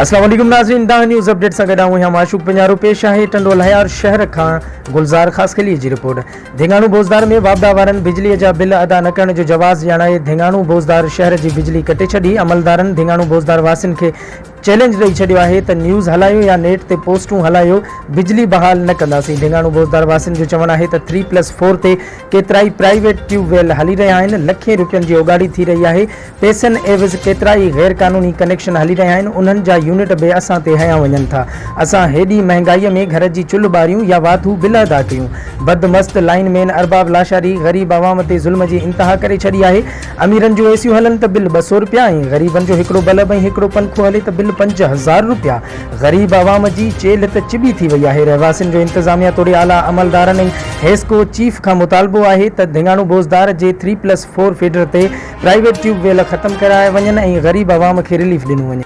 اسلام عليڪم ناظرين دانهن نيوز اپڊيٽ سان گڏ آئون آهيان معشوق پڃارو پيش آهي ٽنڊو الهيار شهر کان گلزار خاصخيلي جي رپورٽ ڌيڱاڻو بوزدار ۾ واپڊا وارن بجلي جا بل ادا نه ڪرڻ جو جواز ڄاڻائي ڌيڱاڻو بوزدار شهر جي بجلي ڪٽي ڇڏي عملدارن ڌيڱاڻو بوزدار واسين کي چئلينج ڏئي ڇڏيو آهي ته نيوز هلايو يا نيٽ تي پوسٽون هلايو بجلي بحال نه ڪنداسين ڌيڱاڻو بوزدار واسين جو چوڻ آهي ته ٿري پلس فور تي ڪيترائي پرائيويٽ ٽيوب ويل هلي رهيا آهن لکين روپين جي اوڳاڙي ٿي رهي آهي پئسن عيوض ڪيترائي غير قانوني ڪنيڪشن هلي رهيا آهن انهن جا يونٽ به اسان تي هنيا وڃن ٿا اسان هيڏي مهنگائي ۾ گهر جي چلهه ٻاريون يا واڌو بل ادا ڪيون بد مست لائين مين ارباب لاشاري غريب عوام تي ظلم جي انتها ڪري ڇڏي آهي اميرن جون اي سيون هلن ته بل 200 رپيا ۽ غريبن جو هڪڙو بلب ۽ هڪڙو پنکو هلي ته بل 5000 رپيا. غريب عوام جي چيلهه ته چٻي ٿي وئي آهي. رهواسين جو انتظاميا توڙي اعليٰ عملدارن ۽ حيسڪو چيف کان مطالبو آهي ته ڌڱاڻو بوزدار جي ٿري پلس فور فيڊر تي پرائيويٽ ٽيوب ويل ختم ڪرايا وڃن ۽ غريب عوام کي رليف ڏنو وڃي.